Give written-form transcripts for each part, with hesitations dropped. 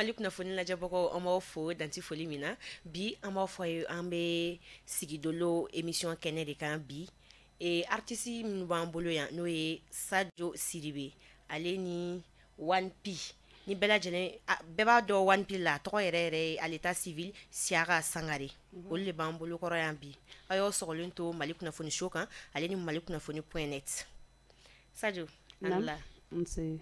Mali kunnafoni lajɛbagaw, an b'aw fo danti foli min na. Bi an b'aw fɔ a ye, an bɛ Sigidolo émission kɛnɛ de kan bi. Artiste minnu b'an bolo yan, n'o ye Sadio Sidibe ale ni One P, ni bɛɛ lajɛlen bɛɛ b'a dɔn One P la, a tɔgɔ yɛrɛ yɛrɛ ye à l'état civil Siaka Sangare. Olu de b'an bolo kɔrɔ yan bi. Aw y'aw sɔgɔlen to Mali kunnafoni show kan ale ni Mali kunnafoni.net. Sadio, a ni wula. Nse.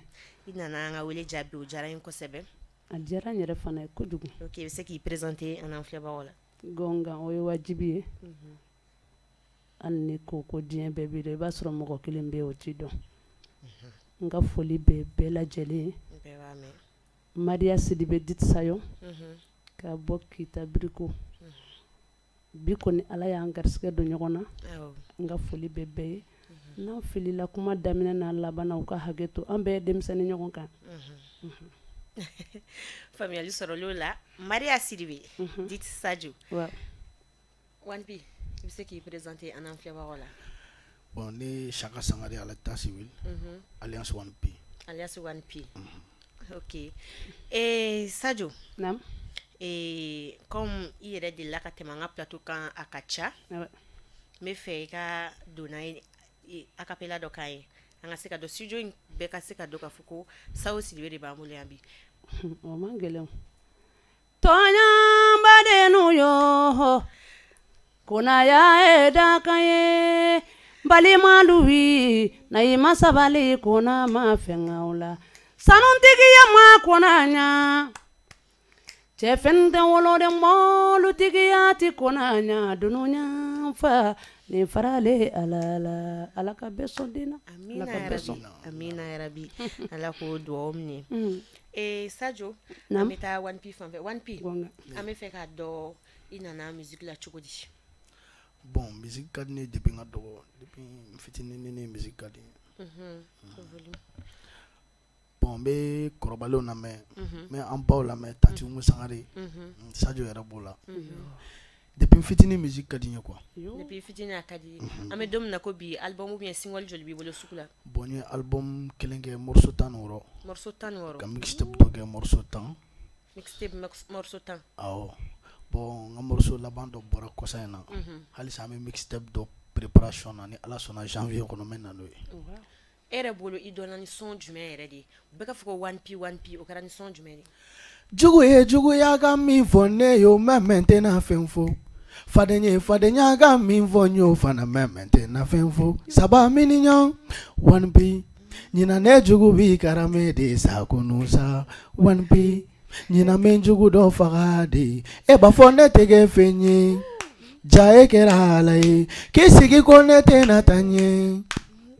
I nana an ka wele jaabi, o diyara n ye kosɛbɛ. A diyara n yɛrɛ fana ye kojugu. Ok, i bɛ se k'i présenter an n'an filɛbagaw la. Gonga, o ye wajibi ye. Hali ni ko ko diɲɛ bɛɛ b'i dɔn, i b'a sɔrɔ mɔgɔ kelen bɛ yen, o t'i dɔn. N ka foli bɛ bɛɛ lajɛlen ye. Bɛɛ b'a mɛn. Maria Sidibe dit Sayo ka bɔ Kita Biriko. Bi kɔni, Ala y'an garisɛgɛ don ɲɔgɔn na. N ka foli bɛ bɛɛ ye. N'an filila kuma daminɛ n'a laban na, u ka hakɛ to, an bɛɛ ye denmisɛnnin ɲɔgɔn kan. Faamuyali sɔrɔla o la. Maria Sidibe dit Sadio. One P, i bɛ se k'i présenter an n'an filɛbagaw la. Bon, ne Siaka Sangare à l'état civil, alias One P. Alias One P. Ok. Sadio. Naam. Comme i yɛrɛ delila ka tɛmɛ an ka plateau kan, a ka ca. N bɛ fɛ i ka don n'a ye a cappella dɔ k'an ye. An ka se ka dɔn, studio in bɛɛ ka se ka dɔn k'a fɔ ko Sadio Sidibe de b'an bolo yan bi. O man gɛlɛn. Tɔɲɔbadenw yo, konaya ye dakan ye, balimalu wi na i ma sabali, kona ma fɛn la, sanutigiya ma kona ɲa, cɛ fɛn tɛ woloden, mɔlutigiya ti kona ɲa, dununya fa ni farale Ala la. Ala ka bɛɛ sɔn den na. Amina. Ala ka bɛɛ sɔn. Amina yarabi, Ala k'o dugawu minɛ. Sadio, an bɛ taa One P fan fɛ. One P, an bɛ fɛ k'a dɔn, i nana musique la cogo di? Bon, musique ka di ne ye depuis n ka dɔgɔ, depuis n fitinin ne musique ka di n ye. Bon, n bɛ kɔrɔbalenw lamɛn, n bɛ an baw lamɛn, tantie Umu Sangare, Sadio yɛrɛ b'o la. Depuis n fitinin musique ka di n ye quoi. Depuis fitinin a ka di. An bɛ don min na ko bi, album ou bien single joli b'i bolo sugu la? Bon, n ye album kelen kɛ, morceau 16. Morceau 16. Ka mixtape dɔ kɛ, morceau 10. Mixtape morceau 10. Awɔ. Bon, n ka morceau laban dɔ bɔra kɔsa in na. Halisa an bɛ mixtape dɔ préparation na, ni Ala sɔnna, janvier kɔnɔ n bɛ na n'o ye. E yɛrɛ bolo, i dɔnna ni son jumɛn yɛrɛ de ye? Bɛɛ ka fɔ ko One P, One P, o kɛra ni son jumɛn de ye? Jugu ye juguya ka min fɔ ne y'o mɛn, mɛ n tɛna fɛn fɔ. Faden ye fadenya ka min fɔ, n y'o fana mɛn, mɛ n tɛna fɛn fɔ. Saba mini ɲɔgɔn One P, ɲinan ne jugu bi karame de sa kunu sa. One P, ɲinan bɛ jugu dɔ faga de, e b'a fɔ ne tɛ kɛ fɛn ye, ja e kɛra Ala ye, k'i sigi ko ne tɛna taa ɲɛ,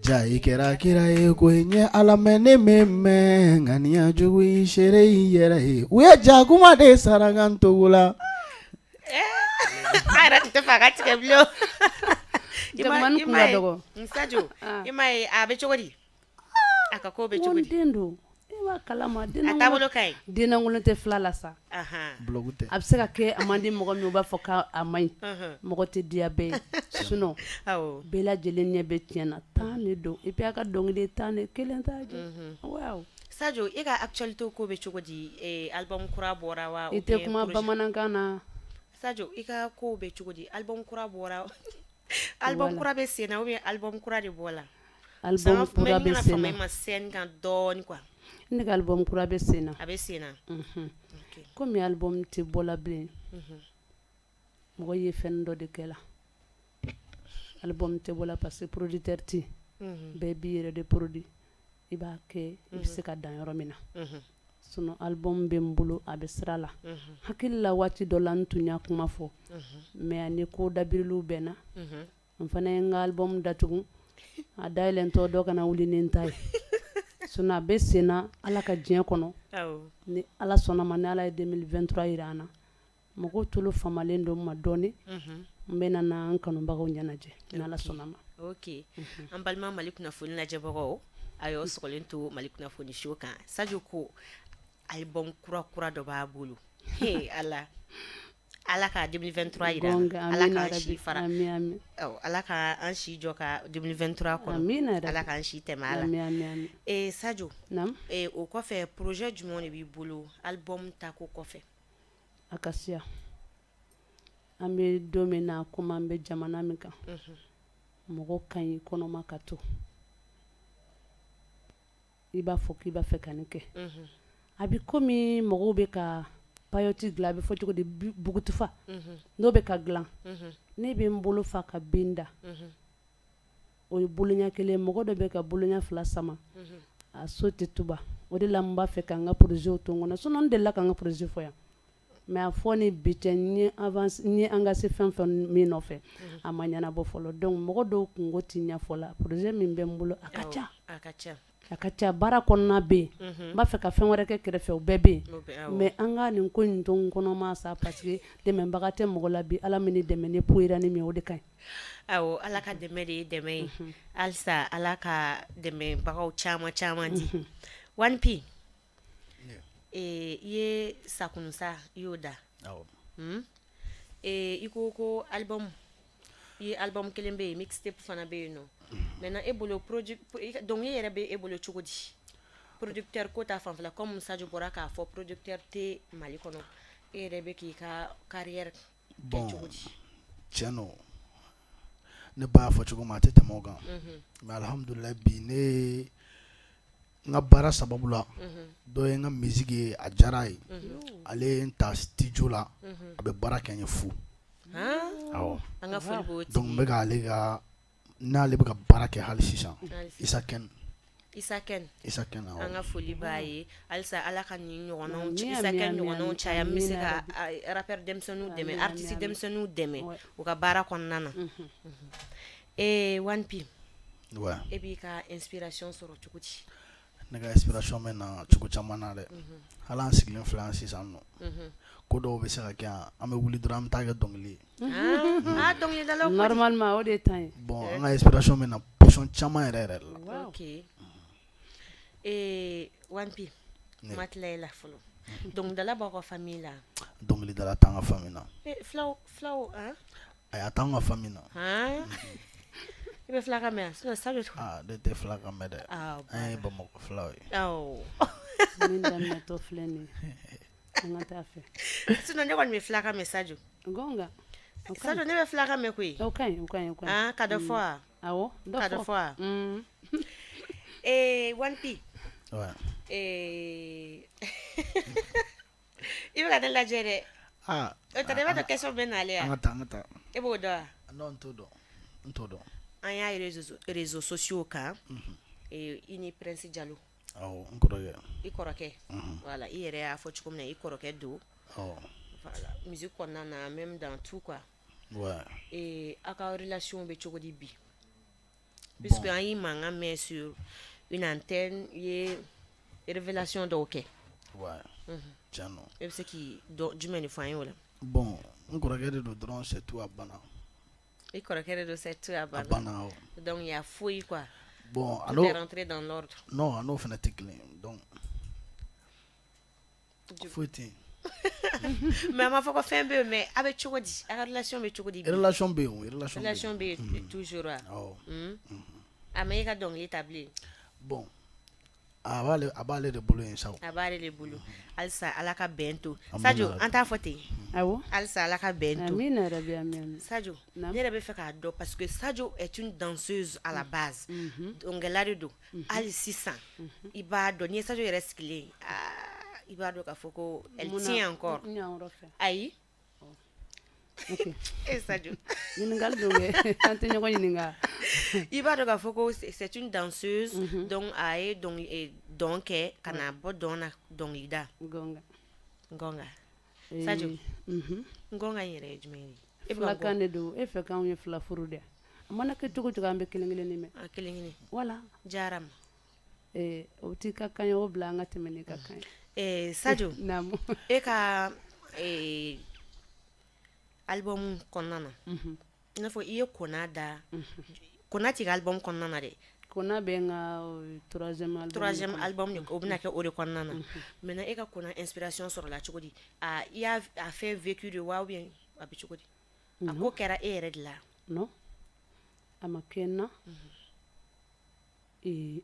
ja i kɛra kira ye, ko i ɲɛ Ala mɛ ne mɛ mɛn ŋaniya jugu i seere i yɛrɛ ye, u ye jakuma de saraka n togo la. A yɛrɛ tun tɛ fɛ a ka tigɛ bilen o. Jamana kun ka dɔgɔ. Sadio, i m'a ye, a bɛ cogo di? A ka ko bɛ cogo di? N den don, e b'a kalama. A taabolo ka ɲi. Den lankolon tɛ fila la sa. Bloc tɛ. A bɛ se ka kɛ a man di mɔgɔ min, u b'a fɔ k'a man ɲi. Mɔgɔ tɛ diya bɛɛ ye, sinon bɛɛ lajɛlen ɲɛ bɛ tiɲɛ na, tan de don, et puis a ka dɔnkili tan de, kelen t'a jɛ. Waaw. Sadio, e ka actualité ko bɛ cogo di? Album kura bɔra wa? I tɛ kuma bamanankan na. Sadio, i ka kow bɛ cogo di? Album kura bɔra, album kura bɛ sen na ou bien album kura de bɔra? Album kura bɛ sen na. Ma scène kan dɔɔni quoi. Ne ka album kura bɛ sen na. A bɛ sen na. Komi album tɛ bɔla bilen, mɔgɔ ye fɛn dɔ de kɛ la. Album tɛ bɔla parce que producteur tɛ yen. Bɛɛ b'i yɛrɛ de produit. I b'a kɛ i bɛ se ka dan yɔrɔ min na. Sinon album bɛ n bolo, a bɛ sira la. Hakili la, waati dɔ la n tun y'a kuma fɔ. Mais ani ko dabiriliw bɛnna. N fana ye n ka album datugu. A dayɛlɛntɔ dɔ kana wuli ni n ta ye. Sinon a bɛ sen na, Ala ka diɲɛ kɔnɔ. Ni Ala sɔnna ma, ni Ala ye 2023 jira an na. Mɔgɔw tulo famalen don n ma dɔɔni. N bɛ na an kanubagaw ɲɛnajɛ ni Ala sɔnna ma. Ok, an balima Mali kunnafoni lajɛbagaw, a y'aw sɔgɔlen to Mali kunnafoni show kan. Sadio ko album kura kura dɔ b'a bolo. He Ala. Ala ka 2023 yira Ala k'an si fara, Ala ka an si jɔ ka 2023 kɔnɔ, Ala k'an si tɛmɛ a la. Sadio, o kɔfɛ projet jumɛn de b'i bolo album tako kɔfɛ? A ka siya, an bɛ don min na komi an bɛ jamana min kan, mɔgɔ ka ɲi kɔnɔma ka to i b'a fɔ k'i b'a fɛ ka nin kɛ, a bɛ komi mɔgɔw bɛ ka paillote dilan, a bɛ fɔ cogo di, bugutufa n'o bɛ ka dilan, ne bɛ n bolo fa ka bin da, o ye boloɲɛ kelen, mɔgɔ dɔ bɛ ka boloɲɛ fila sama, a so tɛ tuba. O de la n b'a fɛ ka n ka projet to n kɔnɔ, sinon n delila ka n ka projet fɔ yan, mais a fɔ ni bi cɛ n ye avance, n ye engagé fɛn fɛn min nɔfɛ, a ma ɲɛnabɔ fɔlɔ. Donc mɔgɔ dɔw kungo tɛ ɲɛfɔ la, projet min bɛ n bolo a ka ca, a ka ca, a ka ca. Baara kɔnɔna bɛ yen, n b'a fɛ ka fɛn wɛrɛ kɛ kɛrɛfɛ, o bɛɛ bɛ yen, mais an ka nin ko in to n kɔnɔma sa, parce que dɛmɛbaga tɛ mɔgɔ la bi. Ala min ni dɛmɛ ni poyira ni min, o de ka ɲi. Awɔ, Ala ka dɛmɛ de ye dɛmɛ ye. Halisa Ala ka dɛmɛbagaw caman caman di. One P, i ye Sakunusa, i y'o da. I ko ko album, i ye album kelen bɛ yen, mixtape fana bɛ yen nɔ. Maintenant e bolo, dɔnkili yɛrɛ bɛ e bolo cogo di, producteur ko ta fanfɛla? Comme Sadio bɔra k'a fɔ, producteur tɛ Mali kɔnɔ, e yɛrɛ bɛ k'i ka carrière kɛ cogo di? Tiɲɛ don, ne ba y'a fɔ cogo min, a tɛ tɛmɛ o kan, mais alhamdulilayi, bi ne n ka baara sababu la, dɔ ye n ka musique ye, a diyara a ye, ale ye n ta studio la, a bɛ baara kɛ n ye fu. Awɔ. An ka foli b'o tigi. Donc n bɛ k'ale ka, n'ale bɛ ka baara kɛ hali sisan, Isa Ken. Isa Ken. Isa Ken, awɔ. An ka foli b'a ye. Halisa Ala ka nin ɲɔgɔnnaw, Isa Ken ɲɔgɔnnaw caya, min bɛ se ka rappeur denmisɛnninw dɛmɛ, artiste denmisɛnninw dɛmɛ u ka baara kɔnɔna na. One P, e b'i ka inspiration sɔrɔ cogo di? Ne ka inspiration bɛ na cogo caman na dɛ. Hali an sigilen filɛ yan sisan nɔ, ko dɔw bɛ se ka kɛ yan, an bɛ wuli dɔrɔn, an bɛ taa kɛ dɔnkili ye. Ah, dɔnkilidalaw. Normalement o de ye tan ye. Bon, an ka inspiration bɛ na position caman yɛrɛ yɛrɛ de la. Ok, One P, ma tila e la fɔlɔ. Dɔnkilidala b'aw ka famille la? Dɔnkilidala t'an ka famille na. Filaw, filaw, han? Ayi, a t'an ka famille na. Han, i bɛ filakan mɛn wa? Sinon Sadio. Ah, ne tɛ filakan mɛn dɛ. An ye Bamakɔ filaw ye. Awɔ. Min daminɛtɔ filɛ nin ye, an ka taa fɛ. Sinon ne kɔni bɛ filakan mɛn, Sadio. Gonga. Sadio, ne bɛ filakan mɛn koyi. O ka ɲi, o ka ɲi, o ka ɲi. Ah, ka dɔ fɔ wa? Awɔ, dɔ. Ka dɔ fɔ wa? One P. Ouais. I bɛ ka ne lajɛ dɛ. Ah. O tɛ, i b'a dɔn question bɛ nalen An wa? ka taa, an ka taa. E b'o dɔn wa? Non, n t'o dɔn. N t'o dɔn. An y'a ye réseaux sociaux kan, i ni Prince Jalo. Awɔ, n kɔrɔkɛ. I kɔrɔkɛ. Voilà, i yɛrɛ y'a fɔ cogo min na, i kɔrɔkɛ don. Awɔ. Voilà, musique kɔnɔna na, même dans tout quoi. Ouais. Aw ka relation bɛ cogo di bi? Puisque an y'i mankan mɛn sur une antenne, i ye révélation dɔw kɛ. Ouais. Tiɲɛ don. E bɛ se k'i dɔ jumɛn de fɔ an ye o la? Bon, n kɔrɔkɛ de don dɔrɔn, c'est tout, a banna. I kɔrɔkɛ de don, c'est tout, a A banna. banna, awɔ. Donc il y a foyi quoi. Bon, a Tout n'o est rentré dans l'ordre. Non, a n'o fana tɛ kelen ye. Donc foyi tɛ yen. Mais a ma fɔ ko fɛn bɛ yen, mais a bɛ cogo di? A ka relation bɛ cogo di bi? Relation bɛ yen o, relation bɛ yen. Relation bɛ yen toujours wa? Awɔ. A ma e ka dɔnkili ta bilen? Bon, a b'ale de bolo yen sa o. A b'ale de bolo. Halisa Ala ka bɛn to. Amina Sadio, yarabi. an t'a fɔ ten. Awɔ. Halisa Ala ka bɛn to. Amina yarabi, ami ami. Sadio, Naam. ne yɛrɛ bɛ fɛ k'a dɔn, parce que Sadio est une danseuse à la base. Dɔnkɛla de don. Hali sisan, i b'a dɔn n'i ye Sadio yɛrɛ sigilen ye, aa, i b'a dɔn k'a fɔ ko elle tient encore. N ɲa fɛ. Ayi. Ok. E Sadio. Ɲininkali don kɛ, an tɛ ɲɔgɔn ɲininka. I b'a dɔn k'a fɔ ko c'est une danseuse, donc a ye dɔn kɛ ka na bɔ dɔn na dɔnkilida. Gonga. Ngɔnga. Sadio. Ngɔnga in yɛrɛ ye jumɛn ye? E bɛ ka Filakan de don, e fɛ k'anw ye fila furu de. A mana kɛ cogo cogo, an bɛ kelen kelen mɛn. A kelen kelen. Voilà. Diyara ma. O t'i ka kan ye, o bila an ka tɛmɛ n'i ka kan ye. Sadio. Naamu. E ka album kɔnɔna na, i n'a fɔ i ye kona da. Kona t'i ka album kɔnɔna na dɛ. Kona bɛ n ka troisième album. Troisième album de, o bɛna kɛ o de kɔnɔna na. Maintenant, e ka Kona inspiration sɔrɔla cogo di? A i y'a a fait vécu de wa, ou bien a bɛ cogo di? A ko kɛra e yɛrɛ de la? Non, a ma kɛ n na,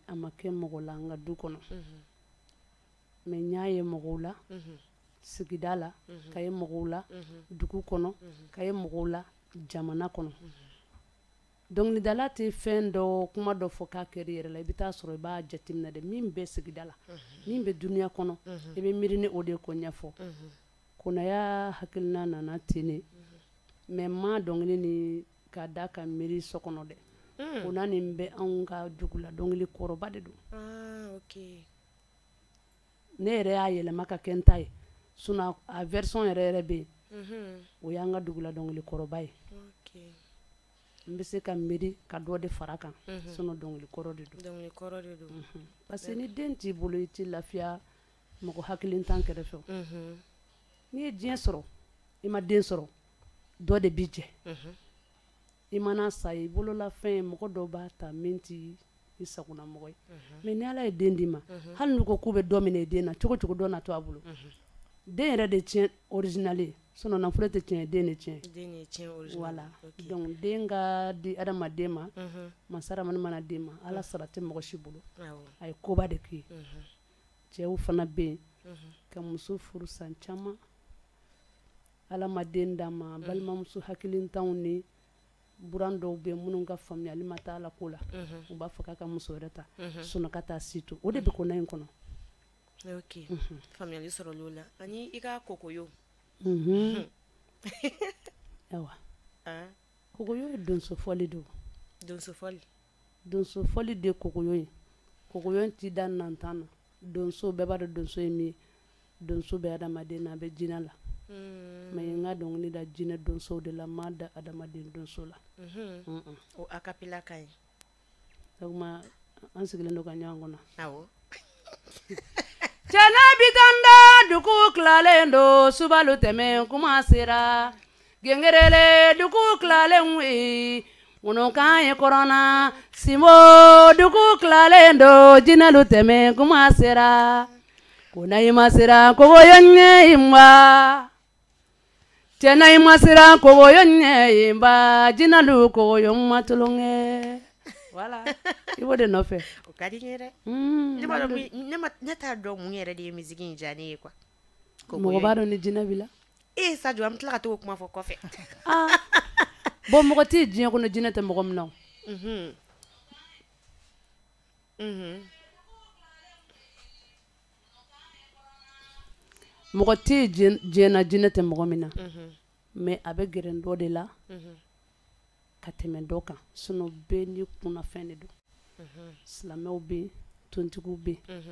a ma kɛ mɔgɔ la n ka du kɔnɔ, mais n y'a ye mɔgɔw la sigida la, ka ye mɔgɔw la dugu kɔnɔ, ka ye mɔgɔw la jamana kɔnɔ. Dɔnkilidala tɛ fɛn dɔ kuma dɔ fɔ k'a kɛra i yɛrɛ la. I bɛ taa sɔrɔ i b'a jateminɛ de, min bɛ sigida la, min bɛ dunuya kɔnɔ, i bɛ miiri ni o de ye k'o ɲɛfɔ. Konaya hakilina nana ten de, mais n ma dɔnkili ni ka da ka miiri so kɔnɔ dɛ. Kona nin bɛ anw ka dugu la, dɔnkili kɔrɔba de don. Ne yɛrɛ y'a yɛlɛma ka kɛ n ta ye, sinon a version yɛrɛ yɛrɛ bɛ yen, o y'an ka dugu la dɔnkili kɔrɔba ye. N bɛ se ka miiri ka dɔ de fara kan, sinon dɔnkili kɔrɔ de don. Dɔnkili kɔrɔ de don. Parce que ni den t'i bolo, i t'i lafiya mɔgɔ hakilintan kɛrɛfɛ. N'i ye diɲɛ sɔrɔ, i ma den sɔrɔ, dɔ de b'i jɛ. I mana sa, i bololafɛn, mɔgɔ dɔw b'a ta min t'i i sagona mɔgɔ ye. Mais ni Ala ye den d'i ma, hali n'u ko k'u bɛ dɔ minɛ i den na, cogo cogo dɔ na to a bolo. Den yɛrɛ de tiɲɛ original ye, sinon nafolo tɛ tiɲɛ, den de tiɲɛ. Den de tiɲɛ original. Voilà. Donc den ka di adamaden ma, masa Ramani mana den ma, Ala sara tɛ mɔgɔ si bolo. A ye koba de k'i ye. Cɛw fana bɛ yen ka muso furu san caman, Ala ma den d'a ma, balimamuso hakilintanw ni buran dɔw bɛ yen minnu ka faamuyali ma taa la ko la, u b'a fɔ k'a ka muso wɛrɛ ta, sinon ka taa si to o de bɛ kɔnɔ in kɔnɔ. Ok, faamuyali sɔrɔla o la. Ani i ka kokoyo. Ayiwa, kokoyo ye donso fɔli don. Donso fɔli. Donso fɔli de ye kokoyo ye. Kokoyo ti da nantan na. Donso, bɛɛ b'a dɔn donso ye min ye. Donso bɛ adamaden na, a bɛ jinɛ la. Mais n ka dɔnkili da jinɛ donsow de la, n m'a da adamaden donso la. O a cappella ka ɲi. O tuma an sigilen don ka ɲɔgɔn kɔnɔ. Awɔ. Cɛla bitanda dugu tilalen don, subalu tɛmɛ kuma sera. Gengerele dugu tilalen ye, ŋunukan ye kɔrɔna. Simo dugu tilalen don, jinɛlu tɛmɛ kuma sera. Kona i ma sera kogoyo ɲɛ inba. Cɛna i ma sera kogoyo ɲɛ inba, jinɛlu kogoyo ma tulonkɛ. Voilà, i b'o de nɔfɛ. O ka di n ye dɛ. Ne b'a dɔn, ne t'a dɔn mun yɛrɛ de ye musique in diya ne ye quoi. Mɔgɔ b'a dɔn ni jinɛ b'i la. Ee Sadio, an bɛ tila ka t'o kuma fɔ kɔfɛ. Bon, mɔgɔ tɛ yen diɲɛ kɔnɔ jinɛ tɛ mɔgɔ min na o. Mɔgɔ tɛ yen diɲɛ na jinɛ tɛ mɔgɔ min na. Mais a bɛ gɛrɛ dɔ de la ka tɛmɛ dɔ kan, sinon bɛɛ n'i kunnafɛn de don. Silamɛw bɛ yen, tontigiw bɛ yen.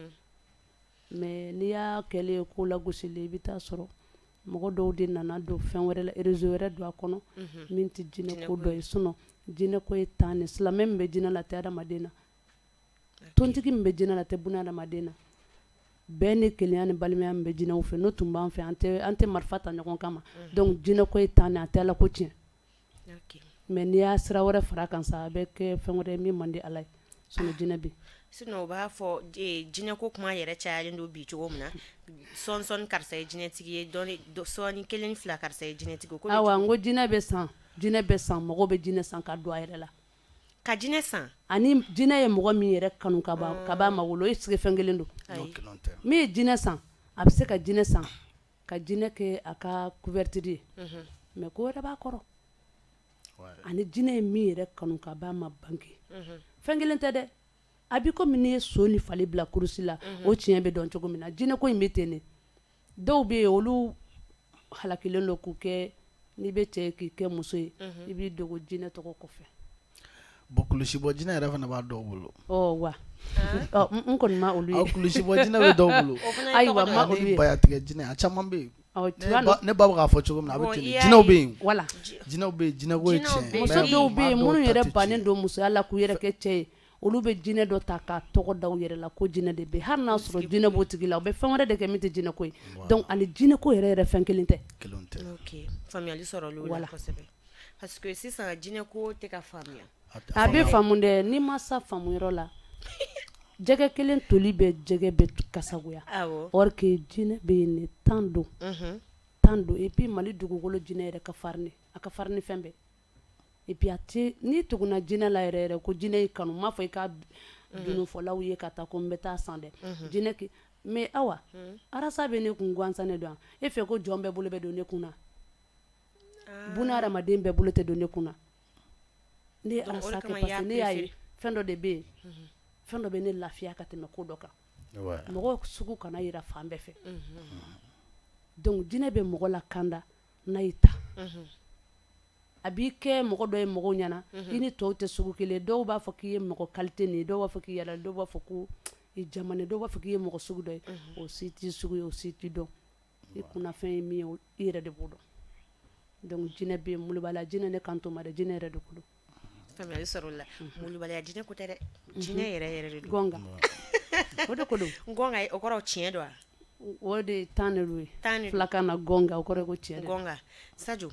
Mais n'i y'a kɛlen ye ko lagosilen, i bɛ taa sɔrɔ mɔgɔ dɔw de nana don fɛn wɛrɛ la, réseau wɛrɛ don a kɔnɔ min tɛ jinɛ ko dɔ ye. Sinon jinɛ ko ye tan de, silamɛ min bɛ jinɛ la tɛ adamaden na, tontigi min bɛ jinɛ la tɛ buna adamaden na. Bɛɛ ni kelenya ni balimaya min bɛ jinɛw fɛ, n'o tun b'an fɛ, an tɛ marifa ta ɲɔgɔn kama. Donc jinɛ ko ye tan de, a tɛ Ala ko tiɲɛ. Mais n'i y'a sira wɛrɛ fara kan sa, a bɛ kɛ fɛn wɛrɛ ye min man di Ala ye. Sinon jinɛ bɛ yen. Sinon u b'a fɔ jinɛ ko kuma yɛrɛ cayalen don bi cogo min na, sɔɔni karisa ye jinɛtigi ye, sɔɔni kelen fila karisa ye jinɛtigi ye. Awa, n ko jinɛ bɛ san, jinɛ bɛ san, mɔgɔw bɛ jinɛ san ka don a yɛrɛ la. Ka jinɛ san? Ani jinɛ ye mɔgɔ min yɛrɛ kanu ka ban ma wolo, e sigi fɛn kelen don. Min ye jinɛ san, a bɛ se ka jinɛ san ka jinɛ kɛ a ka couverture ye, mais ko wɛrɛ b'a kɔrɔ. Ani jinɛ ye min yɛrɛ kanu ka ban ma bange, fɛn kelen tɛ dɛ. A b'i komi n'i ye so ni fali bila kurusi la, o tiɲɛ bɛ dɔn cogo min na, jinɛ ko in bɛ ten de. Dɔw bɛ yen, olu halakilen don k'u kɛ, n'i bɛ cɛ k'i kɛ muso ye, i b'i dogo jinɛ tɔgɔ kɔfɛ. Bon, kulusi bɔ jinɛ yɛrɛ fana b'a dɔw bolo. Ɔ wa, n kɔni ma olu ye. Kulusi bɔ jinɛ bɛ dɔw bolo. Ayiwa, ma olu ye. Bayatigɛ jinɛ, a caman bɛ yen. Ne ba bɛ k'a fɔ cogo min na, a bɛ ten. Jinɛw bɛ yen. Voilà. Jinɛw bɛ yen, jinɛko ye tiɲɛ. Muso dɔw bɛ yen minnu yɛrɛ bannen don musoya la k'u yɛrɛ kɛ cɛ ye, olu bɛ jinɛ dɔ ta k'a tɔgɔ da u yɛrɛ la ko jinɛ de bɛ yen. Hali n'a sɔrɔ jinɛ b'o tigi la, u bɛ fɛn wɛrɛ de kɛ min tɛ jinɛ ko ye. Donc ani jinɛ ko yɛrɛ yɛrɛ fɛn kelen tɛ. Kelen tɛ. Ok, faamuyali sɔrɔla o la kosɛbɛ. Parce que sisan jinɛ ko tɛ ka faamuya. A bɛ faamu dɛ, n'i ma sa faamu yɔrɔ la. Jɛgɛ kelen toli bɛ jɛgɛ bɛ kasagoya. Or que jinɛ bɛ yen ne tan don. Tan don et puis Mali dugukolo jinɛ yɛrɛ ka farin, a ka farin ni fɛn bɛɛ. Et puis a tɛ n'i tuguna jinɛ la yɛrɛ yɛrɛ ko jinɛ y'i kanu, n m'a fɔ i ka dununfɔlaw ye ka taa ko n bɛ taa san dɛ. Jinɛ ki mais awa arasa bɛ ne kun gansan ne don, e fɛ ko jɔn bɛɛ bolo bɛ don ne kun na. Buna hadamaden bɛɛ bolo tɛ don ne kun na. Ne ye arasa kɛ parce que ne y'a ye fɛn dɔ de bɛ yen. Fɛn dɔ bɛ ne lafiya ka tɛmɛ ko dɔ kan. Mɔgɔ sugu kana yira fan bɛɛ fɛ. Donc jinɛ bɛ mɔgɔ la kanda n'a y'i ta. A b'i kɛ mɔgɔ dɔ ye mɔgɔw ɲɛna, i ni tɔw tɛ sugu kelen. Dɔw b'a fɔ k'i ye mɔgɔ qualité nin ye, dɔw b'a fɔ k'i yɛlɛ, dɔw b'a fɔ ko i jamana, dɔw b'a fɔ k'i ye mɔgɔ sugu dɔ ye. O si t'i sugu ye, o si t'i dɔn. I kunnafɛn ye min ye, i yɛrɛ de b'o dɔn. Donc jinɛ bɛ yen, molobaliya jinɛ ne kan to ma dɛ, jinɛ yɛrɛ de ko don. Faamuyali sɔrɔ o la. Molobaliya jinɛ ko tɛ dɛ, jinɛ yɛrɛ yɛrɛ de don. Gɔnga. O de ko don. Gɔnga o kɔrɔ tiɲɛ don wa? O de tan de don ye. Filakan na gɔnga o kɔrɔ ko tiɲɛ. Gɔnga. Sadio,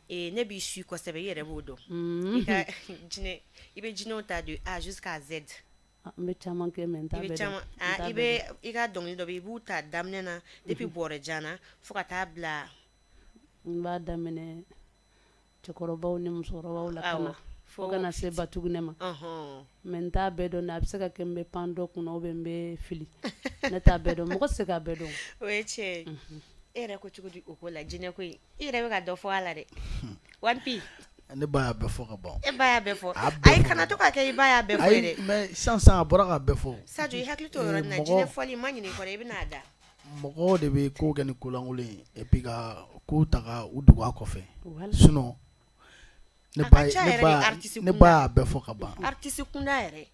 ne b'i su kosɛbɛ, i yɛrɛ b'o dɔn. I ka jinɛ, i bɛ jinɛw ta de A jusqu'à Z. N bɛ caman kɛ mais n t'a bɛɛ dɔn. I bɛ i ka dɔnkili dɔ bɛ yen, i b'u ta daminɛ na depuis bɔrɛ jan fo ka taa bila. N b'a daminɛ cɛkɔrɔbaw ni musokɔrɔbaw la ka na. Fo kana se Batugunɛ ma. Mais n t'a bɛɛ dɔn, a bɛ se ka kɛ n bɛ pan dɔ kunna ou bien n bɛ fili. Ne t'a bɛɛ dɔn, mɔgɔ tɛ se k'a bɛɛ dɔn. O ye tiɲɛ ye. E yɛrɛ ko cogo di o ko la jinɛ ko in? I yɛrɛ bɛ ka dɔ fɔ a la dɛ. One P. Ne ba y'a bɛɛ fɔ ka ban. E ba y'a bɛɛ fɔ. Ayi kana to k'a kɛ i ba y'a bɛɛ fɔ ye dɛ. Mais sisan sisan a bɔra k'a bɛɛ fɔ. Sadio i hakili to o yɔrɔnin na, jinɛ fɔli ma ɲinɛ i kɔ dɛ, i bɛna a da. Mɔgɔw de bɛ ko kɛ ni kolankolon ye et puis ka ko ta ka u dogo a kɔfɛ. Sinon ne ba y'a bɛɛ fɔ ka ban. Artiste kunda yɛrɛ.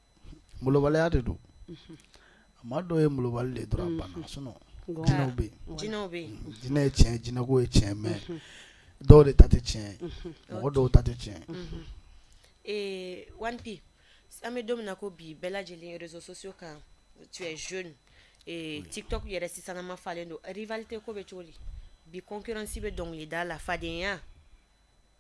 Molobaliya de don. A maa dɔw ye molobali de dɔrɔn a banna, sinon jinɛw bɛ yen. Jinɛw bɛ yen. Jinɛ ye tiɲɛ, jinɛko ye tiɲɛ, mais dɔw de ta tɛ tiɲɛ ye. Mɔgɔ dɔw ta tɛ tiɲɛ ye. One P, an bɛ don min na ko bi bɛɛ lajɛlen réseaux sociaux kan, tu es jeune. TikTok yɛrɛ sisanama falen don. Rivalité ko bɛ cogo di? Bi concurrence bɛ dɔnkilida la, fadenya.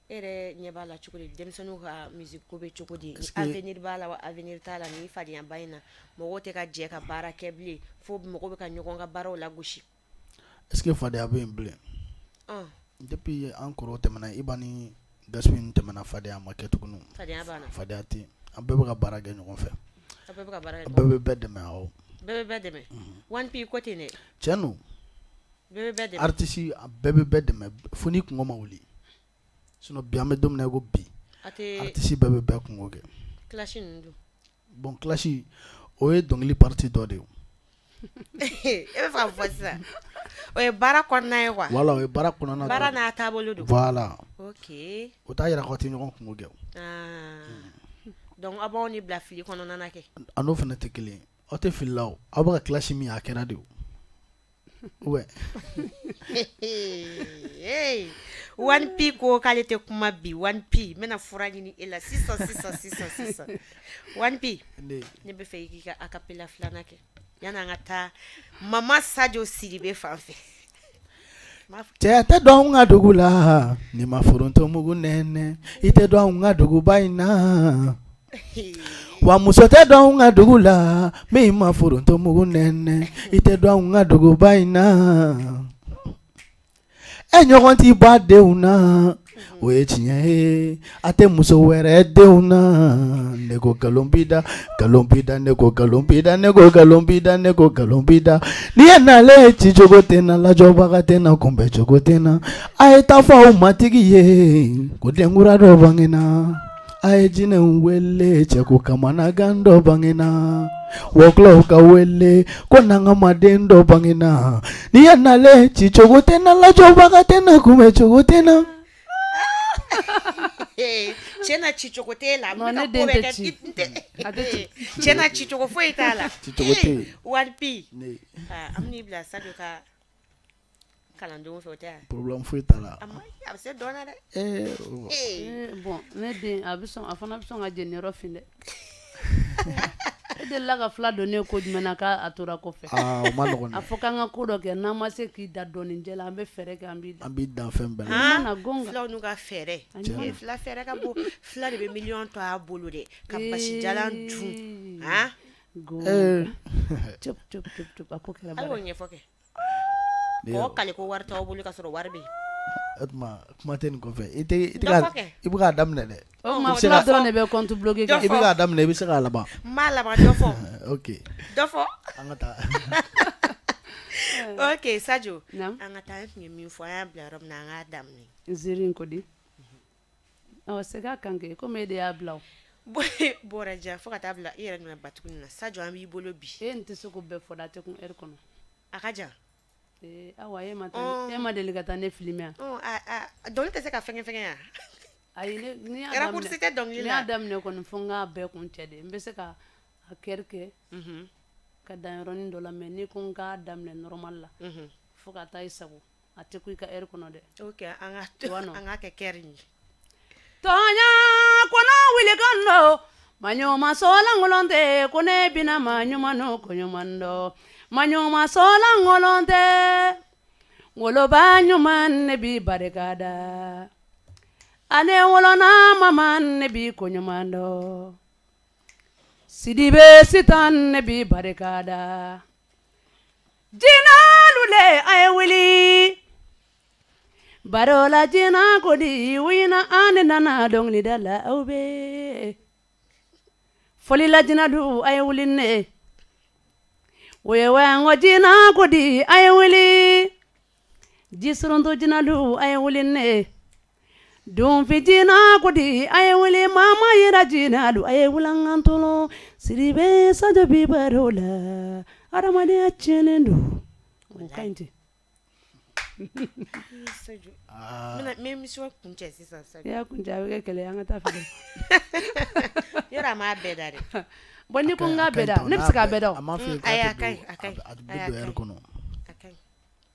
E yɛrɛ ɲɛ b'a la cogo di? Denmisɛnninw ka musique ko bɛ cogo di? Avenir b'a la wa avenir t'a la ni fadenyaba in na? Mɔgɔw tɛ ka jɛ ka baara kɛ bilen, fo mɔgɔw bɛ ka ɲɔgɔn ka baaraw lagosi. Est-ce que fadenya bɛ yen bilen? Depuis an kɔrɔw tɛmɛna, Iba ni Gaspi tɛmɛna, fadenya ma kɛ tuguni. Fadenya banna. Fadenya tɛ yen. An bɛɛ bɛ ka baara kɛ ɲɔgɔn fɛ. Aw bɛɛ bɛ ka baara kɛ. Bɛɛ bɛ bɛɛ dɛmɛ awɔ. Bɛɛ bɛ bɛɛ dɛmɛ. One P ko ten dɛ. Tiɲɛ don. Bɛɛ bɛ bɛɛ dɛmɛ. Artiste bɛɛ bɛ bɛɛ dɛmɛ fo n'i kungo ma wuli. Sinon bi an bɛ don min na i ko bi, artiste bɛɛ bɛ bɛɛ kungo kɛ. Clash ninnu dun? Bon clash o ye dɔnkili partie dɔ de ye. E bɛ fɛ ka fɔ sisan. O ye baara kɔnɔna ye quoi. Voilà, o ye baara kɔnɔna. Baara n'a taabolo don. Voilà. Ok. O t'a yira k'aw tɛ ɲɔgɔn kungo kɛ o. Donc aw b'anw de bila fili kɔnɔna na kɛ. A n'o fana tɛ kelen ye. Aw tɛ fili la o. Aw bɛ ka clash min ye a kɛra de o. Ouais. One P ko k'ale tɛ kuma bi. One P n bɛna fura ɲini e la sisan sisan sisan sisan. One P. Ne bɛ fɛ i k'i ka acapella filanan kɛ. Yanni an ka taa Mama Sadio Sidibe fan fɛ. Cɛ tɛ dɔn anw ka dugu la ni ma foronto mugu nɛnɛ, i tɛ dɔn anw ka duguba in na. Wa muso tɛ dɔn anw ka dugu la min ma foronto mugu nɛnɛ, i tɛ dɔn anw ka duguba in na. E ɲɔgɔn t'i ba denw na, o ye tiɲɛ ye, a tɛ muso wɛrɛ denw na. Ne ko nkalon b'i da, nkalon b'i da, ne ko nkalon b'i da, ne ko nkalon b'i da, ne ko nkalon b'i da. N'i ye nalen ci cogo tɛ na, lajɔbaga tɛ na, kunbɛ cogo tɛ na. A ye taa fɔ aw matigi ye ko denkura dɔ bangena. A ye jinɛw wele cɛ ko kamanagan dɔ bangena. Wɔkulɔw ka wele ko nangamaden dɔ bangena. N'i ye nalen ci cogo tɛ na, lajɔbaga tɛ na, kunbɛ cogo tɛ na. Cɛ na ci cogo t'e la. Ne den tɛ ci. Cɛ na ci cogo foyi t'a la. Ci cogo tɛ yen. One P. An bɛn'i bila Sadio ka kalandenw fɛ o tɛ wa? Problème foyi t'a la. A bɛ se dɔn na dɛ. Bon ne den a bɛ sɔn, a fana bɛ sɔn ka jeniyɔrɔ fin dɛ. delila ka fila don ne ko jumɛn na k'a tora kɔfɛ? Aa, o ma nɔgɔn. A fɔ k'an ka ko dɔ kɛ, n'an ma se k'i da dɔɔni jɛ la, an bɛ fɛɛrɛ kɛ, an b'i da. An b'i dan fɛn bɛɛ la. Na gonga. Filaw n'u ka fɛɛrɛ. Tiɲɛ. Fila fɛɛrɛ ka bon. Fila de bɛ miliyɔn to a bolo dɛ, ka basijalan dun. Han? Gonga. Cop cop cop cop, a ko kɛra Hali o baara ye. ɲɛfɔ kɛ. Mɔgɔ kale ko wari t'aw bolo ka sɔrɔ wari bɛ yen. O tuma kuma tɛ nin kɔfɛ. I tɛ i tɛ Dɔ ka fɔ kɛ. i bɛ k'a daminɛ dɛ. O tuma I bɛ se fila ka dɔrɔn de bɛ compte bloqué Dɔ kɛ. I bɛ k'a daminɛ, i bɛ se k'a laban. N b'a laban, dɔ fɔ. Ok. Dɔ fɔ. An ka taa. Ok, Sadio. Naam. An ka taa, an tun ye min fɔ, an y'a bila yɔrɔ min na, an k'a daminɛ. Ziiri in ko di? Awɔ, segin a kan kɛ, komi e de y'a bila o. Bɔra ja fo ka taa bila i yɛrɛ nana batuguni na. Sadio, an b'i bolo bi. E nin tɛ se k'o bɛɛ fɔ dɛ, a tɛ kun heure kɔnɔ. A ka jan. Ee, awa, e ma taa, e ma deli ka taa ne filmer yan. Dɔnkili tɛ se ka fɛngɛ fɛngɛ yan. Ayi, ne ni y'a Raccourci tɛ dɔnkili daminɛ, la. ni y'a daminɛ kɔni, fo n k'a bɛɛ kun cɛ de. N bɛ se ka a kɛri kɛ ka dan yɔrɔnin dɔ la, mais n'i ko n k'a daminɛ normal la, fo ka taa i sago, a tɛ kun i ka heure kɔnɔ dɛ. Ok, an ka Tu vois, non? an ka kɛ kɛri ye. Tɔɲa kɔnɔ wuli kan do, maɲuma sɔlankolon tɛ, ko ne bɛna maɲuman n'o koɲuman dɔn. Maɲuma sɔlankolon tɛ, woloba ɲuman ne bi barika da. Ale wolona mama ne bi koɲuman dɔn. Sidibe sitan ne bi barika da. Jinalu le a ye wuli. Barola jina kodi wina ane nana dɔnkilida la aw bɛ. Fɔlila jina du a ye wuli ne. Wewango jina kodi a ye wuli. Jisurundo jina du a ye wuli ne. Dunfi jina kodi a ye wuli, mama yira jina du a ye wulangantolo. Sidibe Sadio bi baro la. Adamadenya tiɲɛnen don. O ka ɲi ten. Sadio. N bɛna n bɛ émission kuncɛ sisan, Sadio. N'i y'a kuncɛ, a bɛ kɛ kɛlɛ ye, an ka taa fɛ. Yɔrɔ a m'a bɛɛ da dɛ. Bon, n'i ko n k'a bɛɛ da, ne bɛ se k'a bɛɛ da o. A m'a f'i ye Ayi, k'a a tɛ ka ɲi, don, a ka ɲi. a Ayi, bɛ a don ka heure ɲi. kɔnɔ. A ka ɲi.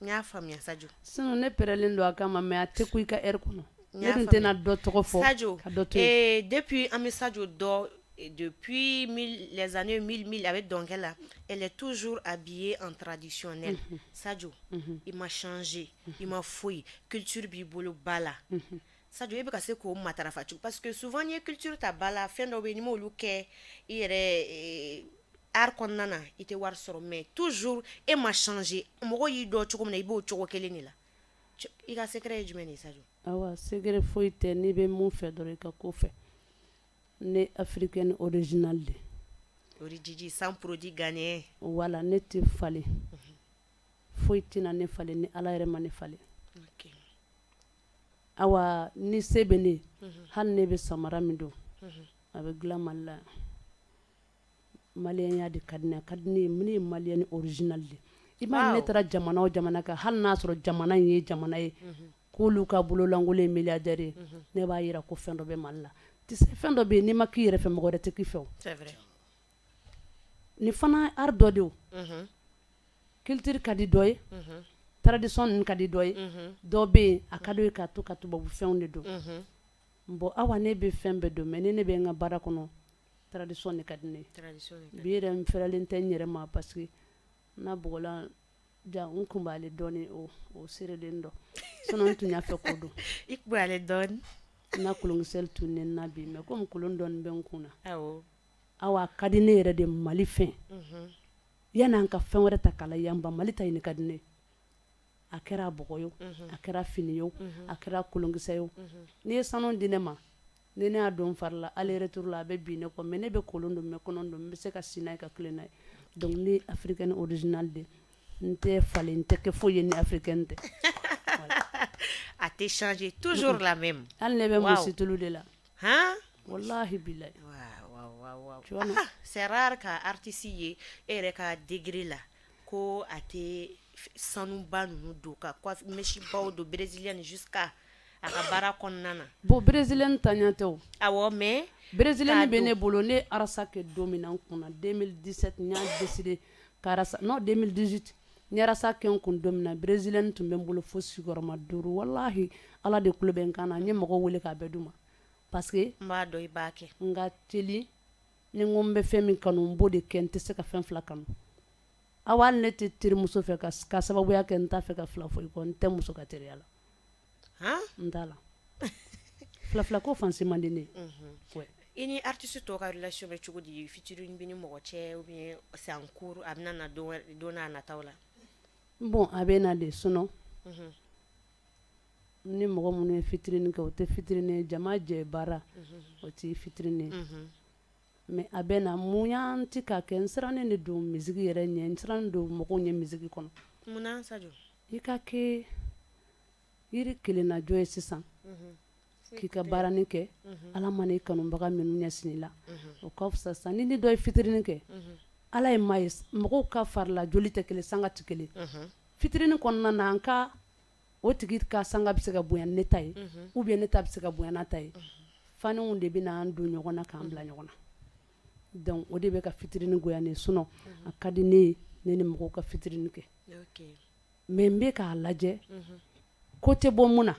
N y'a faamuya, Sadio. Sinon ne pɛrɛlen don a kama, mais a tɛ kun i ka heure kɔnɔ. N Ne y'a dun faamuya. tɛna dɔ tɔgɔ fɔ Sadio, ka dɔ to yen. Depuis an bɛ Sadio dɔn, depuis mille, les années 1000 1000 avec Dongela, elle est toujours habillée en traditionnel. Sadio, il m'a changé, il m'a fouillé. Culture b'i bolo ba la. Sadio, e bɛ ka se k'o matarafa cogo, parce que souvent n'i ye culture ta ba la, fɛn dɔw bɛ yen n'i m'olu kɛ i yɛrɛ art kɔnɔna na, i tɛ wari sɔrɔ, mais toujours e ma changé. Mɔgɔw y'i dɔn cogo min na, i b'o cogo kelen de la. I ka secret ye jumɛn de ye, Sadio? Awa, secret foyi tɛ, n'i bɛ mun fɛ dɔrɔn, i ka ko fɛ. Ne africaine originale de. Orijiji sans produit ghanéen. Voilà, ne tɛ falen. Foyi tɛna ne falen ni Ala yɛrɛ ma ne falen. Ok. Awa, ni se bɛ ne ye, hali ne bɛ samara min don, a bɛ dilan Mali la. Maliyɛnya de ka di ne ye, a ka di ne ye, ne ye maliyɛn original de. I m'a ye, ne taara jamana o jamana kan, hali n'a sɔrɔ jamana in ye jamana ye, k'olu ka bololankolon ye milliardaire ye, ne b'a yira ko fɛn dɔ bɛ Mali la. Tu sais, fɛn dɔ bɛ yen, n'i ma k'i yɛrɛ fɛ, mɔgɔ wɛrɛ tɛ k'i fɛ o. C'est vrai. Nin fana art dɔ de o. Culture ka di dɔ ye, tradition ninnu ka di dɔ ye, dɔ bɛ yen a ka d'o ye ka to ka tubabu fɛnw de don. Bon, awa, ne bɛ fɛn bɛɛ don, mais ni ne bɛ n ka baara kɔnɔ, tradition de ka di ne ye. Tradition de ka Bi yɛrɛ n fɛrɛlen tɛ n yɛrɛ ma, parce que n na bɔgɔlan ja n kun b'ale dɔɔni, o serelen dɔ, sinon n tun y'a fɛ k'o don. I kun b'ale dɔɔni. N na kolonkisɛ tun ne na bi, mais komi kolon dɔɔni bɛ n kun na. Awɔ. Awa, a ka di ne yɛrɛ de Mali fɛn. Yan'an ka fɛn wɛrɛ ta k'a la yanba, Mali ta ɲini ka di ne ye. A kɛra bɔgɔ ye o, a kɛra fini ye o, a kɛra kolonkisɛ ye o. N'i ye sanu di ne ma, ni ne y'a don n fari la, aller retour la, a bɛ bin ne kɔ, mais ne bɛ kolon don, n bɛ kɔnɔ don, n bɛ se ka si n'a ye, ka tilen n'a ye. Donc ne ye africaine originale de, n tɛ falen, n tɛ kɛ foyi ye ni africaine tɛ. A tɛ changer, toujours la même. Hali ne bɛ Wow. musitulu de la. Han? Wallahi bilahi. Waaw waaw waaw waaw. Tu vois, non? Ah, c'est rare ka artiste ye e yɛrɛ ka degré la ko a tɛ sanuba ninnu don, ka coiffe mèche baw don, brésilienne jusqu'à a ka baara kɔnɔna na. Bon, brésilienne ta ɲɛ tɛ o. Awɔ, mais Brésilienne k'a bɛ ne don. bolo, ne arasa kɛ don min na n kunna, 2017, n y'a décidé ka rasa, non, 2018, n ye rasa kɛ n kun don min na, brésilienne tun bɛ n bolo fo sigiyɔrɔma 5. Walahi, Ala de kulo bɛ n kan na, n ye mɔgɔw wele k'a bɛɛ d'u ma, parce que n b'a dɔn i b'a kɛ. N ka teli. Ni n ko n bɛ fɛn min kanu, n b'o de kɛ. N tɛ se ka fɛn fila kanu. Awa, hali ne tɛ terimuso fɛ ka sababuya kɛ n t'a fɛ ka fila fɔ i kɔ. N tɛ muso ka teriya la. N t'a la. Fila fila ko fansi man di ne ye. Ouais. I ni artiste tɔw ka relation bɛ cogo di? Featuring b'i ni mɔgɔ cɛ ou bien c'est en cours, a bɛna na don wɛrɛ, don n'a nataw la? Bon, a bɛ na de. Sinon ni mɔgɔ minnu ye featuring kɛ, o tɛ featuring ye. Jama jɛ baara, o tɛ featuring ye. Mais a bɛ na. Mun y'an ti k'a kɛ? N sirannen de don musique yɛrɛ ɲɛ, n sirannen don mɔgɔw ɲɛ musique kɔnɔ. Munna, Sadio? I ka kɛ yiri kelennajɔ ye sisan k'i ka baaranin kɛ, Ala mana i kanubaga minnu ɲɛsin i la, o ka fisa sisan. Ni dɔ ye featuring kɛ, Ala ye maa ye, mɔgɔw ka farila joli tɛ kelen, sanga tɛ kelen. Featuring kɔnɔna na, an ka o tigi ka sanga bɛ se ka bonya ni ne ta ye, ou bien ne ta bɛ se ka bonya n'a ta ye. Faniw de bɛ n'an don ɲɔgɔn na k'an bila ɲɔgɔn na. Donc o de bɛ ka featuring goya ne ye. Sinon a ka di ne ye, ne ni mɔgɔw ka featuring kɛ. Mais n bɛ k'a lajɛ ko tɛ bɔ mun na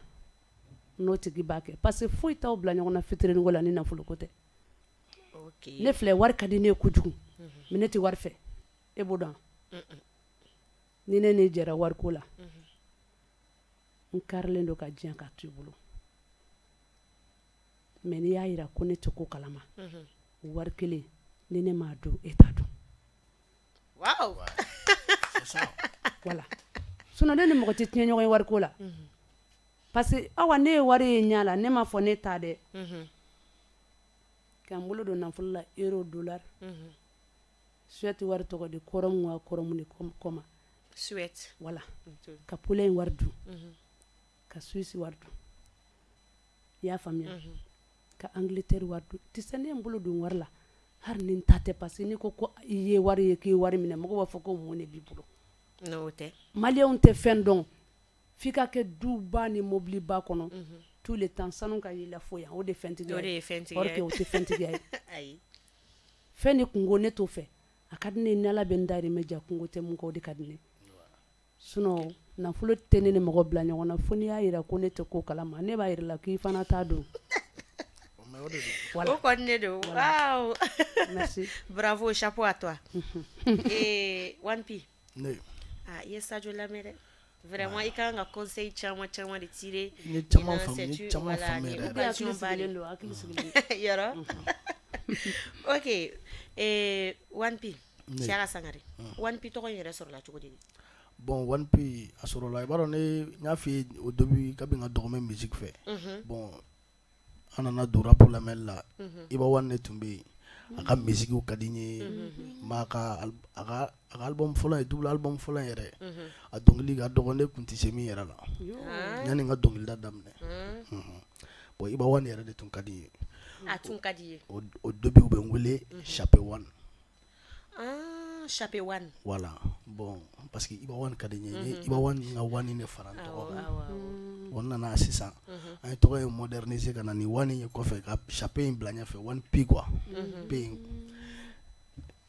n'o tigi b'a kɛ, parce que foyi t'aw bila ɲɔgɔn na featuring ko la ni nafolo ko tɛ. Ne filɛ, wari ka di ne ye kojugu, mais ne tɛ wari fɛ. E b'o dɔn. Ni ne ni jɛra wariko la, n karilen don ka diɲɛ k'a to i bolo. Mais n'i y'a yira ko ne tɛ ko kalama, wari kelen ni ne m'a dun, e t'a dun. Wow. C'est ça. Voilà. Sinon ne ni mɔgɔ tɛ tiɲɛ ɲɔgɔn ye wariko la, parce que awa, ne ye wari ye ɲɛ la, ne m'a fɔ ne ta dɛ. Ka n bolo don nafolo la, euro, dollar, Suède wari tɔgɔ di kɔrɔmu wa kɔrɔmu ni kɔma. Suède. Voilà. Ka Pologne wari dun, ka Suisse wari dun, i y'a faamuya, ka Angleterre wari dun. Ti se ne ye n bolo don wari la hali ni n ta tɛ, parce que n'i ko ko i ye wari ye k'i ye wari minɛ, mɔgɔw b'a fɔ ko mun de b'i bolo. N'o tɛ. Maliyɛnw tɛ fɛn dɔn f'i ka kɛ duba ni mobiliba kɔnɔ tout le temps, sanu ka y'i la fo yan, o de fɛntigiya. O de ye fɛntigiya. Or que o tɛ fɛntigiya ye. Ayi. Fɛn ni kungo, ne t'o fɛ. A ka di ne ye, ni Ala bɛ n dahirimɛ ja, kungo tɛ mun kɔ, o de ka di ne ye. Sinon nafolo tɛ ne ni mɔgɔ bila ɲɔgɔn na fo n'i y'a yira ko ne tɛ ko kalama, ne b'a yira la k'i fana t'a dɔn. Mais o de don. Voilà. O kɔni de don. Voilà. Wow. Merci. Bravo, chapeau à toi. Et One P. Ne. Ah, i ye Sadio lamɛn dɛ. Vraiment, i kan ka conseil caman caman de tirer. N ye caman faamu, n ye caman faamu Voilà, yɛrɛ yɛrɛ. Hakili occasion ba de. sigilen don, hakili sigilen don. Yɔrɔ. Ok. Eh, One P. Ne. Siaka Sangare. One P tɔgɔ in yɛrɛ sɔrɔla cogo di? Bon, One P a sɔrɔla, i b'a dɔn, ne n y'a f'i ye au début, kabi n ka dɔgɔ, n bɛ musique fɛ. Bon, an nana don rap lamɛnli la. Iba One de tun bɛ yen, a ka musique ka di n ye. N b'a ka a ka album fɔlɔ ye, double album fɔlɔ in yɛrɛ, a dɔnkili ka dɔgɔ, ne tun tɛ se min yɛrɛ la yanni n ka dɔnkilida daminɛ. Bon, Iba One yɛrɛ de tun ka di n ye. A tun ka di i ye. Au début, u bɛ n wele Chape One. Ah, Chape One. Voilà. Bon, parce que Iba One ka di n ye. N ye Iba One ka One de fara n tɔgɔ kan. Awɔ, awɔ. Bon, n nana sisan, an ye tɔgɔ in moderniser ka na ni One ye kɔfɛ, ka Chape in bila ɲɛfɛ, One P quoi. P in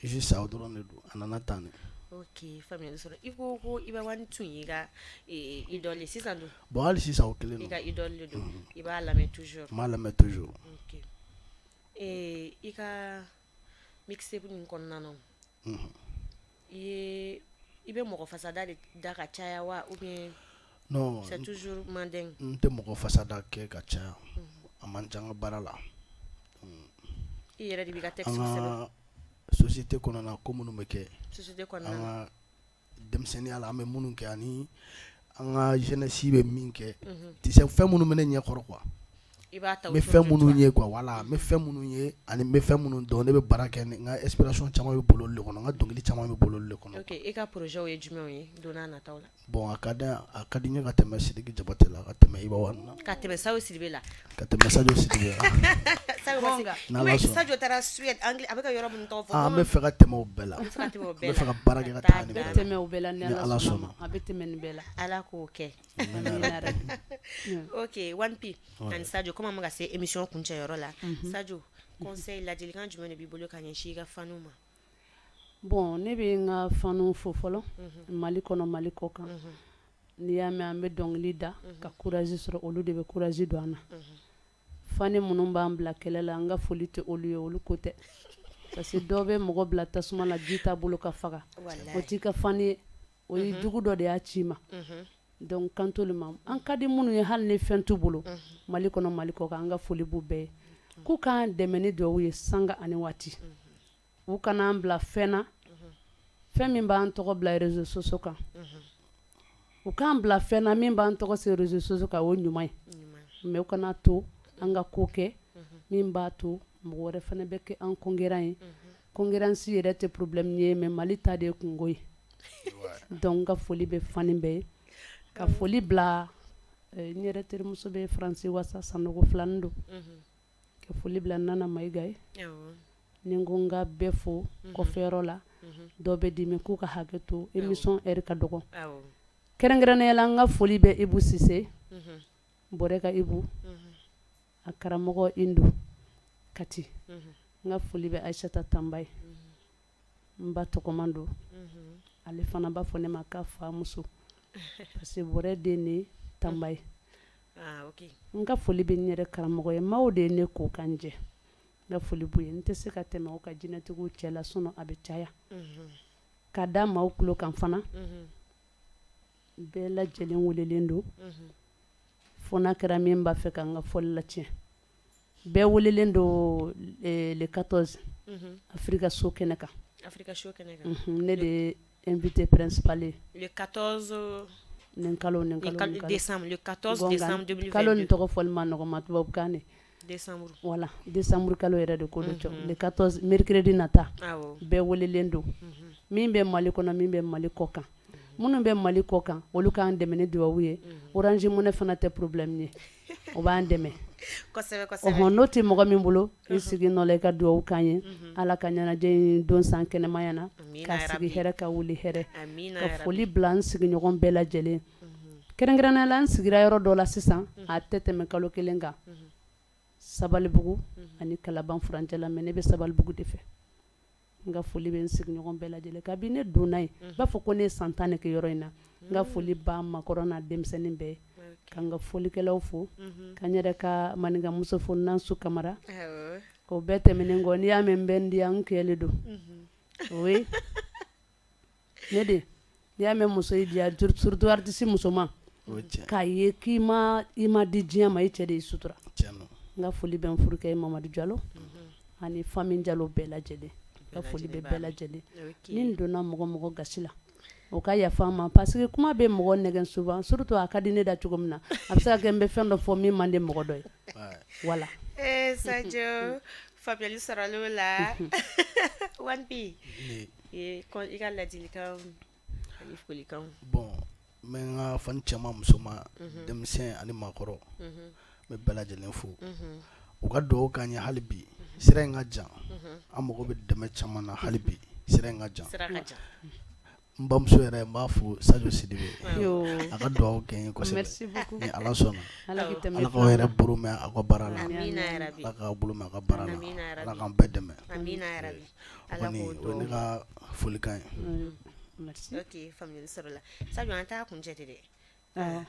juste o dɔrɔn de don, a nana tan de. Ok, faamuyali sɔrɔ. I ko ko Iba One tun y'i ka idole ye, sisan dun? Bon, hali sisan o kelen I don. ka idole de don. I b'a lamɛn toujours. N b'a lamɛn toujours. Ok. I ka mixtape nin kɔnɔna na, i ye i bɛ mɔgɔ fasada de da ka caya wa, ou bien Non, c'est toujours mandeng? n tɛ mɔgɔ fasada kɛ ka caya. A man ca n ka baara la. I yɛrɛ de b'i ka texte An sɛbɛn? ka société kɔnɔna, ko minnu bɛ kɛ, Société an kɔnɔna na. ka denmisɛnninya la, an bɛ minnu kɛ ani an ka jeunesse bɛ min kɛ, tu sais, fɛn minnu bɛ ne ɲɛkɔrɔ quoi. I b'a ta N bɛ autour fɛn de minnu toi. ye quoi, voilà, n bɛ fɛn minnu ye ani n bɛ fɛn minnu dɔn, ne bɛ baara kɛ ni n ka inspiration caman bɛ bolo olu de kɔnɔ, n ka dɔnkili caman bɛ bolo olu de kɔnɔ. Ok, i ka projet ye jumɛnw ye don n'a nataw la? Bon, a ka di n ye ka tɛmɛ Sidiki Jabate la, ka tɛmɛ Iba One na. Ka tɛmɛ Sadio Sidibe la. Ka tɛmɛ Sadio Sidibe la. Sadio, parce que N'Ala sɔnna. Sadio taara Suède, Anglais, a bɛ ka yɔrɔ minnu tɔgɔ fɔ. Ah, an bɛ fɛ ka tɛmɛ o bɛɛ la. An bɛ fɛ ka tɛmɛ o An bɛɛ bɛ fɛ la. ka baara kɛ ka Ka taa tɛmɛ nin A bɛ bɛɛ la. tɛmɛ o bɛɛ la ni Ni Ala Ala sɔnna sɔnna. ma. A bɛ tɛmɛ nin bɛɛ la. Ala k'o kɛ. Amina yarabi. Ok, One P ani Sadio, comme an bɛ ka se émission kuncɛyɔrɔ la, Sadio, conseil, ladilikan jumɛn de b'i bolo ka ɲɛsin i ka faniw ma? Bon, ne bɛ n ka faniw fo fɔlɔ, Mali kɔnɔ, Mali kɔ kan. N'i y'a mɛn an bɛ dɔnkili da ka courage sɔrɔ, olu de bɛ courage don an na. Fani minnu b'an bila kɛlɛ la, an ka foli tɛ olu ye, olu ko tɛ. Parce que dɔw bɛ mɔgɔ bila tasuma la ji t'a bolo ka faga. O t'i ka fan ye, o ye jugu dɔ de y'a ci ma. Donc kan t'olu ma. An ka di minnu ye hali ni fɛn t'u bolo, Mali kɔnɔ Mali kɔ kan, an ka foli b'u bɛɛ ye. K'u k'an dɛmɛ ni dugawu ye sanga ani waati. U kana an bila fɛn na, fɛn min b'an tɔgɔ bila réseaux sociaux kan. U k'an bila fɛn na min b'an tɔgɔ se réseaux sociaux kan, o ye ɲuman ye. Mais u kana to an ka ko kɛ min b'a to mɔgɔ wɛrɛ fana bɛ kɛ an concurrent ye. Concurrence yɛrɛ tɛ problème ye, mais Mali ta de ye kungo ye. Donc n ka foli bɛ fani bɛɛ ye. Ka foli bila n yɛrɛ terimuso bɛ Faransi Wasa Sanogo filanin don. Ka foli bila Nana Mayiga ye. Ni n ko n ka bɛɛ fo kɔfɛyɔrɔ la, dɔw bɛ dimi k'u ka hakɛ to, émission heure ka dɔgɔ. Kɛrɛnkɛrɛnnenya la n ka foli bɛ Ibu Sise, Bɔrɛ ka Ibu, a karamɔgɔ Indu Kati. N ka foli bɛ Aïssata Tanba ye, n ba tɔgɔman don. Ale fana b'a fɔ ne ma k'a fa muso, parce que Bɔrɛ den de ye Tanba ye. N ka foli bɛ n yɛrɛ karamɔgɔ ye, maaw de ye ne ko ka n jɛ. N ka foli b'u ye, n tɛ se ka tɛmɛ o ka jinɛtigiw cɛ la, sinon a bɛ caya. Ka da maaw tulo kan fana, bɛɛ lajɛlen welelen don. Fo n'a kɛra min b'a fɛ ka n ka fɔli latiɲɛ. Bɛɛ welelen don le 14 Afrika so kɛnɛ kan. Afrika so kɛnɛ kan. Ne de ye invité principal ye. Le 14 nin kalo, nin kalo, nin kalo. Décembre, le 14 décembre 2022. Kalo nin tɔgɔ fɔli ma nɔgɔn ma, tubabukan de. Décembre. Voilà, décembre kalo yɛrɛ de ko don cɔ. Le 14 mercredi nata. Bɛɛ welelen don. Min bɛ Mali kɔnɔ, min bɛ Mali kɔ kan. Minnu bɛ Mali kɔ kan, olu k'an dɛmɛ ni dugawu ye. Orange Money fana tɛ problème ye. O b'an dɛmɛ. Kosɛbɛ kosɛbɛ. Ɔhɔn, n'o tɛ mɔgɔ min bolo, i sigi nɔ la i ka dugawu k'an ye. Ala ka ɲɛnajɛ in don san kɛnɛmaya na. Ka sigi hɛrɛ ka wuli hɛrɛ. Ka foli bila n sigiɲɔgɔn bɛɛ lajɛlen. Kɛrɛnkɛrɛnnenya la n sigira yɔrɔ dɔ la sisan, a tɛ tɛmɛ kalo kelen kan. Sabalibugu ani Kalaban furancɛ la, mais ne bɛ Sabalibugu de fɛ. N ka foli bɛ n sigiɲɔgɔn bɛɛ lajɛlen. Kabini ne donna yen, n b'a fɔ ko ne ye san 10 de kɛ yɔrɔ in na. N ka foli b'a makɔrɔ n'a denmisɛnnin bɛɛ. Ka n ka folikɛlaw fo, ka n yɛrɛ ka maninkamuso fo Nansu Kamara. O bɛɛ tɛmɛnen kɔ, n'i y'a mɛn n bɛ n diya n kɛlen don. Oui. Ne de, n'i y'a mɛn muso y'i diya, surtout artiste musoman. K'a ye k'i ma i ma di diɲɛ ma, i cɛ de y'i sutura. N ka foli bɛ n furukɛ ye Mamadu Jalo ani famille Jalo bɛɛ lajɛlen. N ka foli bɛ bɛɛ lajɛlen. Ni n donna mɔgɔ mɔgɔ gasi la, o ka yafa n ma, parce que kuma bɛ mɔgɔ nɛgɛn souvent, surtout a ka di ne da cogo min na, a bɛ se ka kɛ n bɛ fɛn dɔ fɔ min man di mɔgɔ dɔ ye. Voilà. Eh Sadio, faamuyali sɔrɔla o la. One P. I ka ladilikan ani folikan. Bon, n bɛ n ka fani cɛman musoman, denmisɛn ani maakɔrɔ, n bɛ bɛɛ lajɛlen fo. U ka dugawu k'an ye hali bi. Sira in ka jan. An mago bɛ dɛmɛ caman na hali bi. Sira in ka jan. N bamuso yɛrɛ n b'a fo Sadio Sidibe. A ka dugawu kɛ n ye kosɛbɛ. Merci beaucoup. Ni Ala sɔnna. Ala k'i tɛmɛ Ala k'aw yɛrɛ bolo mɛn aw ka baara la. Amina yarabi. Ala k'aw bolo mɛn aw ka baara la. Amina yarabi. Ala k'an bɛɛ dɛmɛ. Amina yarabi. O Ala kɔni k'o o ye ne dugawu. ka folikan ye. Merci. Ok, faamuyali sɔrɔla. Sadio, an t'a kuncɛ ten dɛ.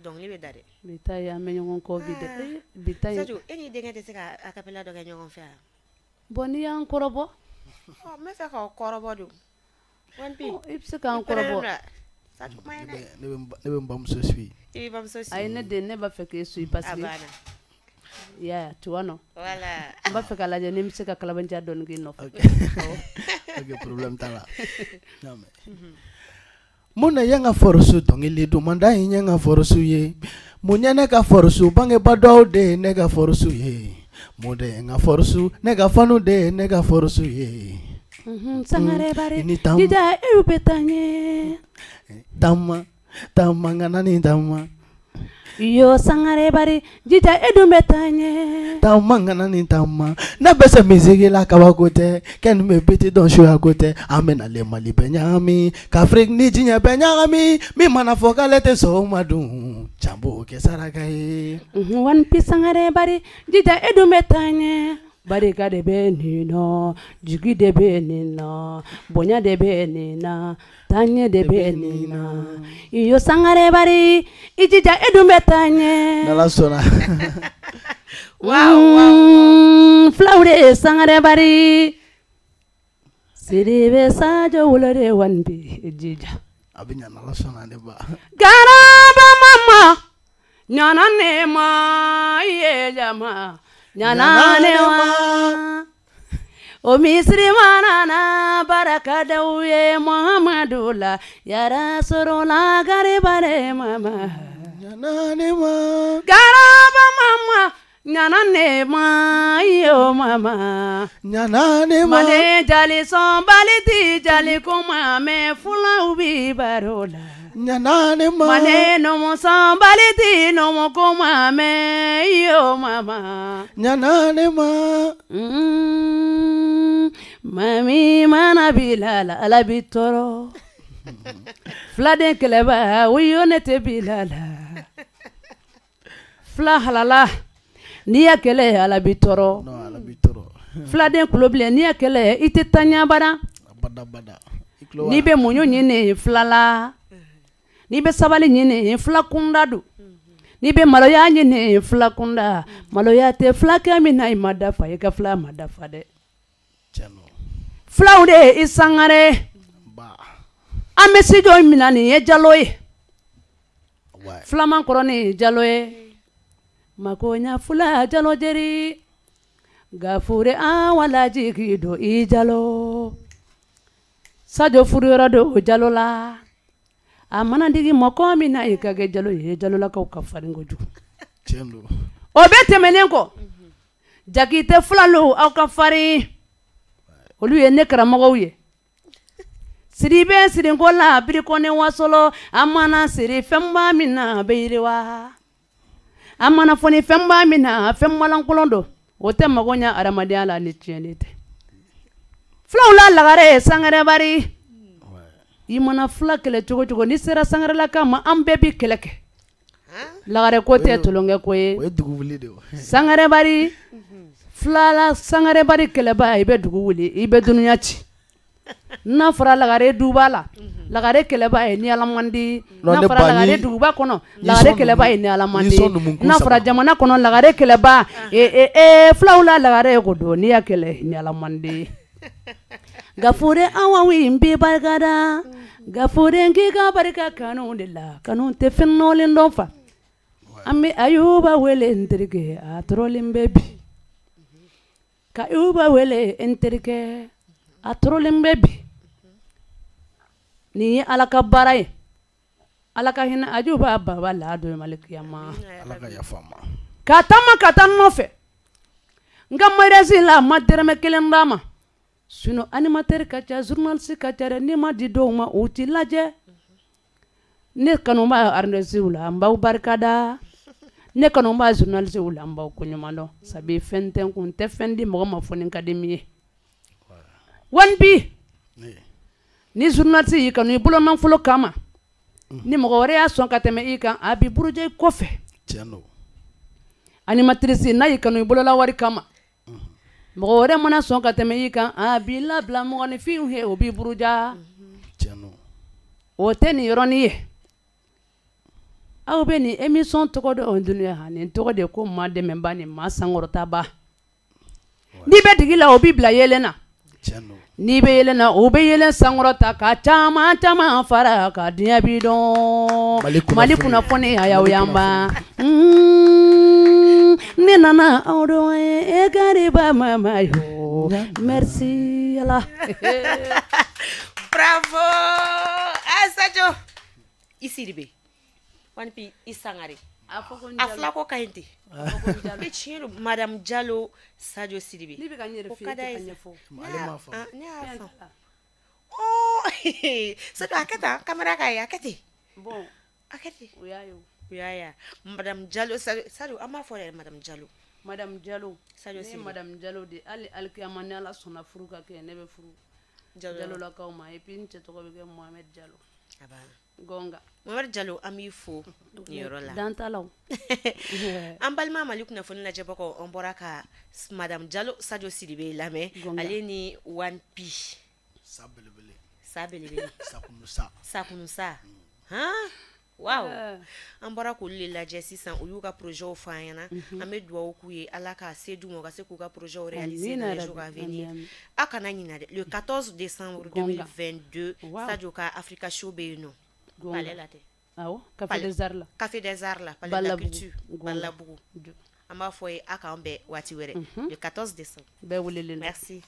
Dɔnkili bɛ da dɛ. Bi ta ye an bɛ ɲɔgɔn kɔ bi dɛ. Bi ta ye. Sadio, e n'i denkɛ tɛ se ka a cappella dɔ kɛ ɲɔgɔn fɛ wa? Bon, n'i y'an kɔrɔbɔ. Ɔ, n bɛ fɛ k'aw kɔrɔbɔ don. One P. I bɛ se k'an kɔrɔbɔ. Sadio, kuma ye dɛ. Ne bɛ n bamuso suit. I b'i bamuso suit. Ayi, ne den, ne b'a fɛ k'e suit parce que. A banna. Ya, tu vois non? Voilà. N b'a fɛ k'a lajɛ ni n bɛ se ka kalabanjiya dɔɔni k'i nɔfɛ. Ok, problème t'a la. Non mais. Mun de ye n ka force dɔnkili duman da in ye n ka force ye. Mun ye ne ka force, bangebaa dɔw de ye ne ka force ye. Mun de ye n ka force, ne ka fanu de ye ne ka force ye. Sangare bare, Ni tam- jija e bɛ taa ɲɛ. Tama, tama ŋana ni tama. Yo sangare bare, jija e dun bɛ taa ɲɛ. Tama ŋana ni tama. Ne bɛ se misigi la kabako tɛ, kɛni bɛ biti dɔn suya ko tɛ. An bɛ nalen Mali bɛɛ ɲagami, k'Afrique ni diɲɛ bɛɛ ɲagami. Min mana fɔ k'ale tɛ sɔn o ma dun, can b'o kɛ saraka ye. One P sangare bare, jija e dun bɛ taa ɲɛ. Barika de bɛ nin na, jigi de bɛ nin na, bonya de bɛ nin na, taaɲɛ de bɛ nin na. Iyo sangare bari, i jija e dun bɛ taa ɲɛ. N'Ala sɔnna. Waaw, waaw. Fulaw de ye sangare bari. Sidibe Sadio wolo de One P jija. A bɛ ɲa n'Ala sɔnna ne ba. Garaba mama ɲana ne ma ye jama ɲana ne ma. O misiri mana na baraka daw ye Muhammadu la yara sɔrɔ la garibare mama. Ɲana ne ma. Garaba mama ɲana ne ma yo mama. Ɲana ne ma. Mane jali sɔnbali ti jali kuma mɛ fulaw bi baro la. Ɲana ne ma. Mane numu sɔnbali ti numu kuma mɛ yo mama. Ɲana ne ma. Mami mana bila la Ala bi tɔɔrɔ. Filaden kɛlɛba o yo ne tɛ bila la. Fila halala. N'i y'a kɛlɛ Ala bi tɔɔrɔ. Non, Ala bi tɔɔrɔ. Filaden kulobilen n'i y'a kɛlɛ i tɛ taa ɲɛ abada. Abada bada. I tulo N'i bɛ muɲu ɲini fila la. N'i bɛ sabali ɲini fila kunda don. N'i bɛ maloya ɲini fila kunda. Maloya tɛ filakɛ min na i ma dafa i ka fila ma dafa dɛ. Tiɲɛ don. Filaw de ye i sangare. Ba. An bɛ studio min na nin ye Jalo ye. Ouais. Filaman kɔrɔ nin ye Jalo ye. Makoɲa fila Jalo jeri. Gafure an wala jigi don i Jalo. Sadio furuyɔrɔ don Jalo la. A mana digi mɔgɔ min na i ka kɛ Jalo ye Jalolakaw ka farin kojugu. Tiɲɛ don. O bɛɛ tɛmɛnen kɔ. Jakite filalu aw ka farin. Olu ye ne karamɔgɔw ye. Sidibe sirinko la birikɔni wasolo a mana siri fɛnba min na a bɛ yiriwa. A mana fɔ ni fɛnba min na fɛn malankolon don o tɛ mago ɲɛ adamadenya la ni tiɲɛni tɛ. Filaw la lagare ye sangare bari. I mana fila kɛlɛ cogo cogo n'i sera sangarelaka ma an bɛɛ bi kɛlɛ kɛ. Lagare ko tɛ tulonkɛ ko ye. O ye dugu wuli de ye. Sangare bari fila la sangare bari kɛlɛba i bɛ dugu wuli i bɛ dunuya ci. N'a fɔra lagare duba la lagare kɛlɛba ye ni Ala man di. Non, N'a ne fɔra ba, lagare ni- duguba kɔnɔ ni lagare sɔn kɛlɛba numu- ye ni Ala man ni di. sɔn numukun N'a fɔra saba. jamana kɔnɔ lagare kɛlɛba e filaw la lagare ko don n'i y'a kɛlɛ ni Ala man di. Gafure awa wi n b'i barikada. Gafure n k'i ka barika kanu de la kanu tɛ fɛn nɔgɔlen dɔn fa. An bɛ Ayuba wele n terikɛ a tɔɔrɔlen bɛ bi. Ka Ayuba wele n terikɛ a tɔɔrɔlen bɛ bi. Nin ye Ala ka baara ye. Ala ka hinɛ Ayuba baba la don malikiyama. Ala ka yafa n ma. Ka taama ka taa n nɔfɛ. N ka mariage la a ma dɛrɛmɛ kelen d'a ma. Sinon animateur ka ca journaliste ka ca dɛ n'i ma di dɔw ma u t'i lajɛ. Ne kanu b'a artiste la n b'aw barikada. Ne kanu b'a journaliste la n b'aw koɲuman dɔn. Sabi fɛn tɛ n kun n tɛ fɛn di mɔgɔ ma fo ni n ka di min ye. One P. Ne. Ni journaliste y'i kanu i bolo nafolo kama. Ni mɔgɔ wɛrɛ y'a sɔn ka tɛmɛ i kan a b'i buruja i kɔfɛ. Tiɲɛ don. Animatrice n'a y'i kanu i bolola wari kama. Mɔgɔ wɛrɛ mana sɔn ka tɛmɛ i kan a b'i labila mɔgɔninfinw ye o b'i buruja. Tiɲɛ don. O tɛ nin yɔrɔnin ye. Aw bɛ nin émission tɔgɔ dɔn dunuya nin tɔgɔ de ko maa dɛmɛba ni maa sankɔrɔtaba. N'i bɛ digi la o b'i bila yeelen na. Tiɲɛ don. N'i bɛ yeelen na o bɛ yeelen sankɔrɔta ka caman caman fara ka diɲɛ bi dɔn. Mali kunnafoni. Mali kunnafoni a y'aw yanba. Ne nana aw dɔn ye e gariba mama yo. Merci Ala. Bravo! Ah, Sadio! I Sidibe. One P i Sangare. A fɔ ko n A Jalo. fila ko ka ɲi ten. A fɔ ko n Jalo. E tiɲɛ don Madame Jalo Sadio Sidibe. N'i bɛ ka n yɛrɛ O f'i ye ka i d'a tɛ ye ka sa. ɲɛfɔ. Ale m'a faamu. Ah, ne y'a Fɛn faamu. t'a la. Oh! Sadio a kɛ tan caméra k'a ye a kɛ ten. Bon, A kɛ ten. o y'a ye o. O y'a ye a. Madame Jalo Sadio Sadio an b'a fɔ yɛrɛ Madame Jalo. Madame Jalo. Sadio Ne ye Sidibe. Madame Jalo de hali alikiyama ni Ala sɔnna furu ka kɛ ne bɛ furu. Jalo. Jalolakaw ma et puis n cɛ tɔgɔ bɛ kɛ Mohamed Jalo. A banna. Gonga. Mohamed Jalo an b'i fo nin yɔrɔ la. Dan t'a la o. An balima Mali kunnafoni lajɛbagaw an bɔra ka Madame Jalo Sadio Sidibe lamɛn Gonga. ale ni One P. Sa belebele. Sa belebele. Sakunu sa. Sakunu sa. Han? Waaw, an bɔra k'olu de lajɛ sisan, u y'u ka projets fɔ an ɲɛna. An bɛ dugawu k'u ye, Ala ka se d'u ma, u ka se k'u ka projets réaliser dans les jours à venir. Aw kana ɲinɛ dɛ, le 14 décembre 2022, Sadio ka Africa Show bɛ yen nɔ, palais la tɛ? Awɔ, Café des Arts la. Café des Arts la, palais de la culture, Balabugu. An b'a fɔ ye, a k'an bɛn waati wɛrɛ, le 14 décembre. Bɛɛ welelen. Merci.